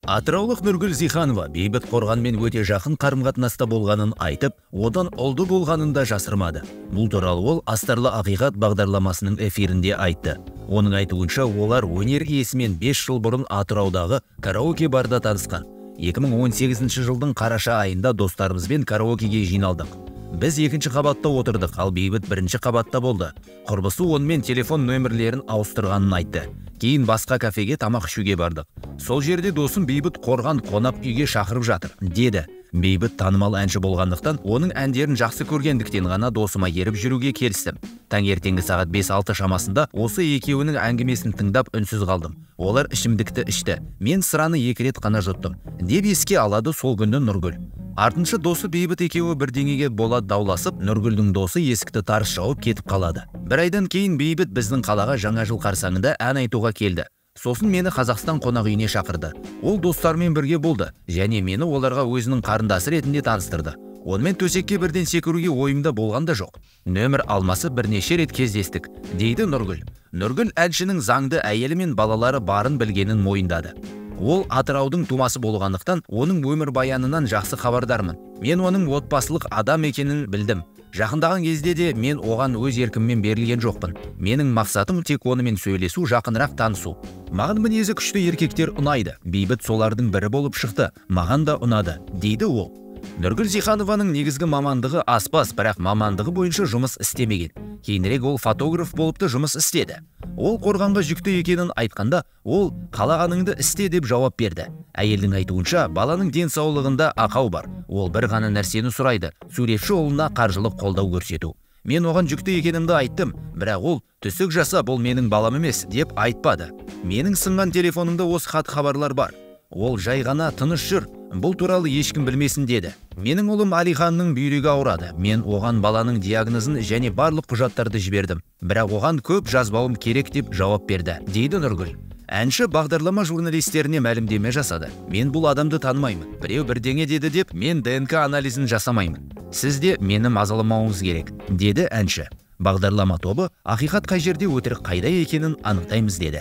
Атыраулық Нұргүл Зиханова Бейбіт Қорғанмен өте жақын қарым-қатынаста болғанын айтып, одан ұлды болғанын да жасырмады. Бұл туралы ол Астарлы ақиқат бағдарламасының эфирінде айтты. Оның айтуынша, олар өнер иесімен 5 жыл бұрын Атыраудағы караоке барда танысқан. 2018 жылдың қараша айында достарымызбен караокеге жиналдық. Біз екінші қабатта отырдық, ал Бейбіт бірінші қабатта болды. Құрбысы онымен телефон нөмірлерін ауыстырғанын айтты. Кейін басқа кафеге тамақ ішуге бардық. Сол жерде досым Бейбіт Қорған қонақ үйге шақырып жатыр, деді. Бейбіт танымал әнші болғандықтан, оның әндерін жақсы көргендіктен ғана досыма еріп жүруге келістім. Таңертеңгі сағат 5-6 шамасында осы екеуінің әңгімесін тыңдап үнсіз қалдым. Олар ішімдікті ішті. Мен сыраны 2 рет қана жұттым, деп еске алады сол күні Нұргүл. Артынша досы Бейбіт екеуі бірдеңеге бола дауласып, Нұргүлдің досы есікті тарс жауып кетіп қалады. Бір айдан кейін Бейбіт біздің қалаға жаңа жыл қарсаңында ән айтуға келді. Сосын мені Қазақстан қонақ үйіне шақырды. Ол достарымен бірге болды және мені оларға өзінің қарындасы ретінде таныстырды. Онымен төсекке бірден секіруге ойымда болған да жоқ. Нөмір алмасы бірнеше рет кездестік, дейді Нұргүл. Нұргүл әншінің заңды әйелі мен балалары барын білгенін мойындады. Ол Атыраудың тумасы болғандықтан, оның өмірбаянынан жақсы хабардармын. Мен оның отбасылық адам екенін білдім. Жақындаған кезде де мен оған өз еркіммен берілген жоқпын. Менің мақсатым тек онымен сөйлесу, жақынырақ танысу. Маған мінезі күшті еркектер ұнайды. Бейбіт солардың бірі болып шықты. Маған да ұнады, дейді ол. Нұргүл Зиханованың негізгі мамандығы аспаз, бірақ мамандығы бойынша жұмыс істемеген. Кейінірек ол фотограф болып та жұмыс істеді. Ол Қорғанға жүкті екенін айтқанда, ол қалағаныңды істе деп жауап берді. Әйелдің айтуынша, баланың денсаулығында ақау бар. Ол бір ғана нәрсені сұрайды, суретші ұлына қаржылық қолдау көрсету. Мен оған жүкті екенімді айттым, бірақ ол түсік жаса, бұл менің балам емес деп айтпады. Менің сынған телефонымда осы хат хабарлар бар. Ол жай ғана тыныш жүр, бұл туралы ешкім білмесін деді. Менің ұлым Алиханның бүйрегі ауырады. Мен оған баланың диагнозын және барлық құжаттарды жібердім. Бірақ оған көп жазбауым керек деп жауап берді, дейді Нұргүл. Әнші бағдарлама журналистеріне мәлімдеме жасады. Мен бұл адамды танымаймын. Біреу бірдеңе деді деп мен ДНК анализін жасамаймын. Сіз де мені мазаламауыңыз керек, деді әнші. Бағдарлама тобы ақиқат қай жерде, өтірік қайда екенін анықтаймыз деді.